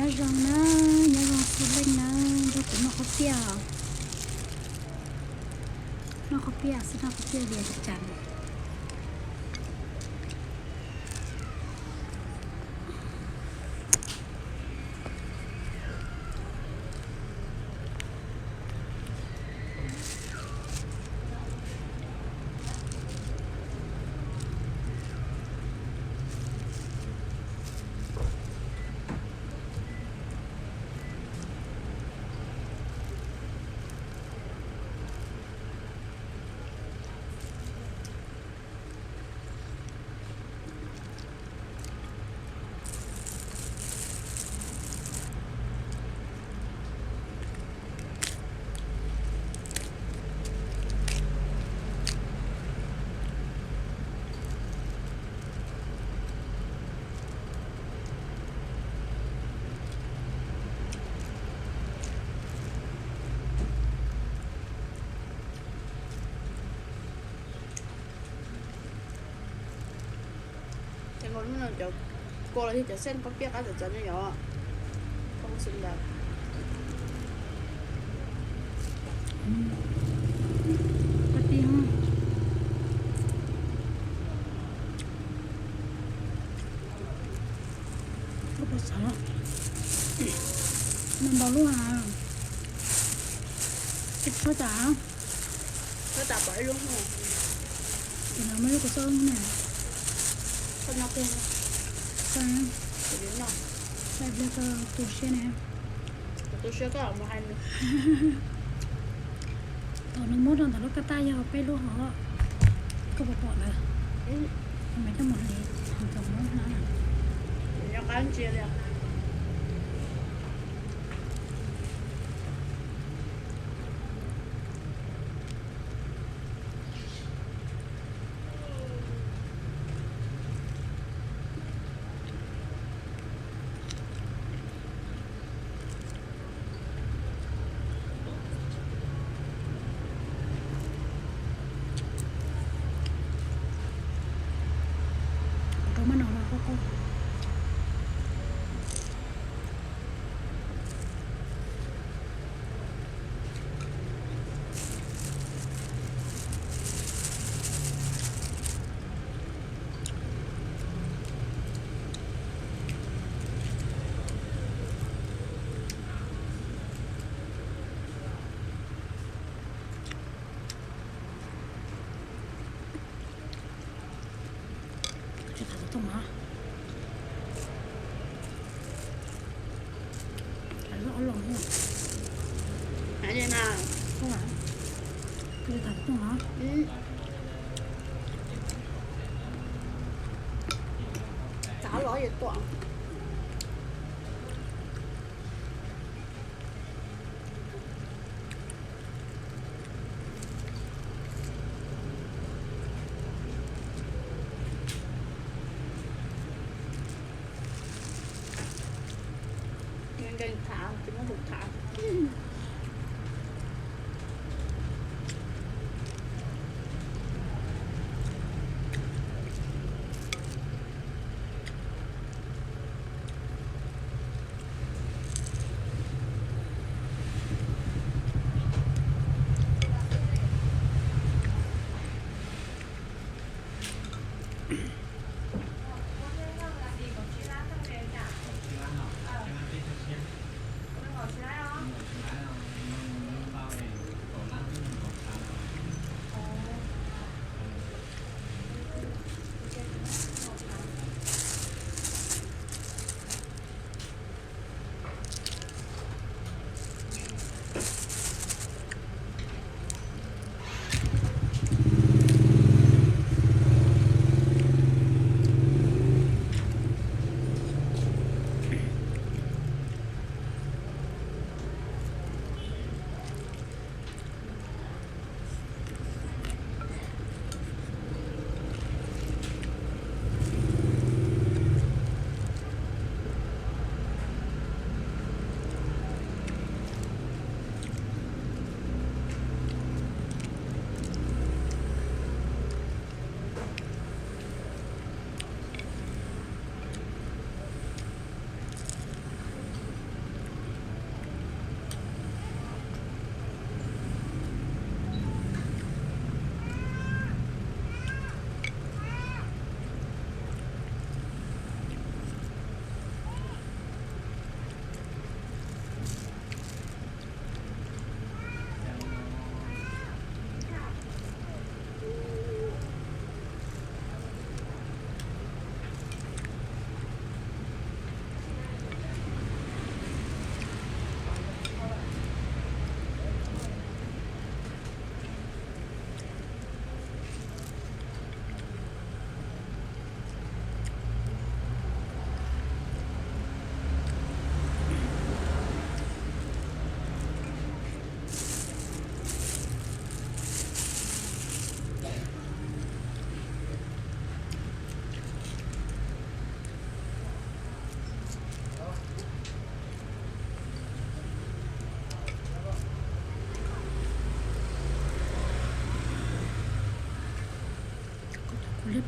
Nyob zoo na, nyob zoo txhua leej na, nrog kuv noj qhob piaj. Noj qhob piaj xwb, noj qhob piaj li cas. Ces nkaus hnub no cov kua los yog cov xeej qhob piaj qab txawv txawv no yom. Koj xwb ntawd. Koj tij, koj puas xav noj ntau lub a? Koj tsis txhob tas, txhob tas pom ib lub. Ces no muaj lub kua xauj ne. Koj noj kiag, koj noj, koj tu siab ne. Kuv tu siab koj mus hais nws. Thaum nws muab rau ntawm lub kab tab yog peb lub hov, koj puas pom lawm? Kuv mam coj mus hliv thaum nws muab na. Nyob qab ntsia li. Rau maj no los koj koj. Tsis tas tus tooj na. Lub ob loo na. Tsis tas tus tooj na. Txav los yuav tuam. Nkees nkees tham tsis muaj tus tham.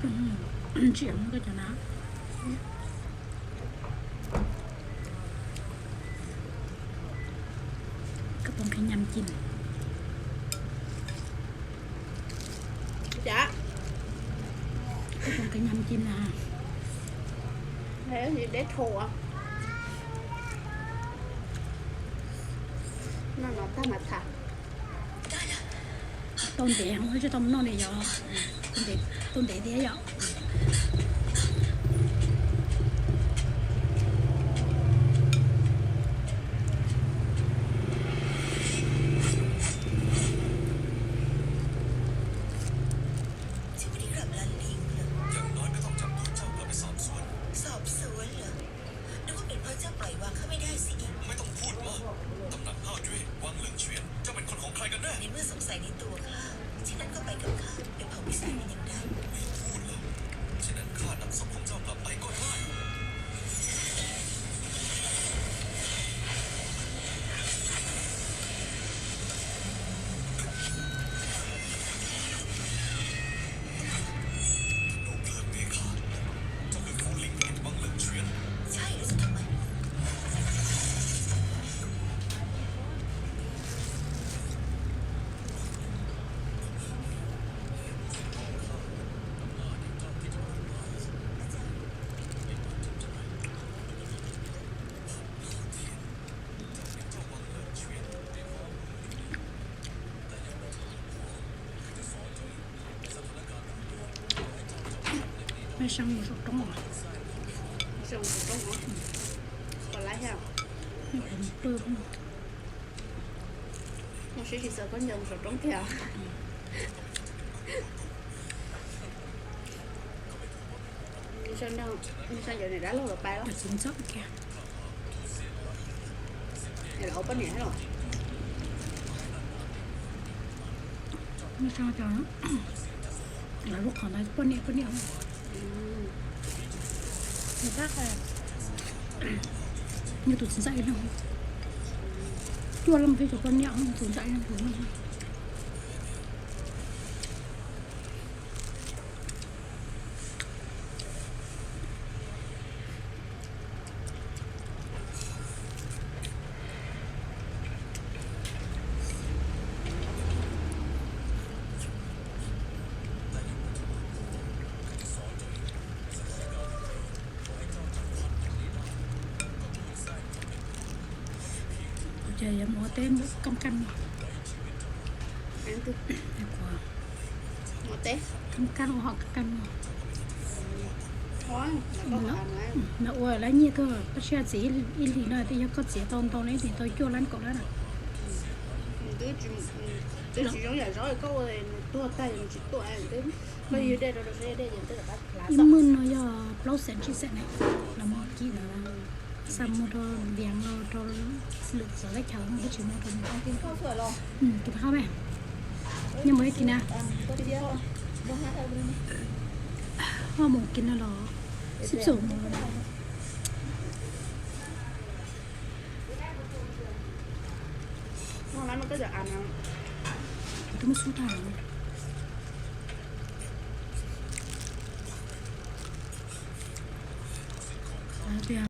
Ntsia muab koj cov na. Koj pom qhia nyam cin. Koj pom qhia nyam cin na. Deb thua. Noj no tag mas tham. Tau ntev, tsis tau mus noj li yom. Tau ntev thiab yom.อย่างน้อยก็ต้องจับตัวเจ้ากลับไปสอบสวน สอบสวนเหรอ นึกว่าเป็นเพราะเจ้าปล่อยวางข้าไม่ได้สิ ไม่ต้องพูดมาก ตำหนักห้าวเย่ย วังเหลิงเฉียน เจ้าเป็นคนของใครกันแน่ ในเมื่อสงสัยในตัวข้า เช่นนั้นก็ไปกับข้า ไปเผาพิสูจน์มันยังได้ ไม่พูดแล้ว เช่นนั้นข้านำศพของเจ้ากลับไปก็ได้ ธนูเพลิงเมฆา เจ้าคือฝูหลิงเอ็ดวังเหลิงเฉียน ใช่แล้วจะทำไม Maj Xeeb mus saum roob os. Maj Xeeb mus saum roob os. Pom lawm thiab. Mus pw. Mus sib tsis txawv khaub ncaws mus saum roob tiag. Maj Xeeb cov niam dab laug los pais los. Txiv ntxawm kiag. Los poj niam thiab los. Maj Xeeb cov, lawv lub qhov ntawd poj niam poj niam. Tab, nws tus txiv ntxawm ib leeg, cuaj leej thiab cov poj niam, tus ntxawm ib leeg tus. Ces yuav mus ua teb kab kaj no. Kab kaj ua hom kab kaj no. Lawv ua lawv nyiaj tuaj, koj tsis yog txiv ib hlis no twb yog koj txiv tau ntau na, ib hlis tau cuaj lab kaum lab na. Twb tsis zoo yam zaub koj ua nws tuag tag nws tsis tuaj, koj yug dej rau saib dej. Ib mwj no yog plaub xees tsib xees na, los mus kis ntawd, xa mus rau Vias los rau lwm txawv teb chaws no twb tsis muaj rau nws. Kis qab me, nyob mus ib kis na. Ho mus kis no los sib xum mus. Kuv twb muab xub tag.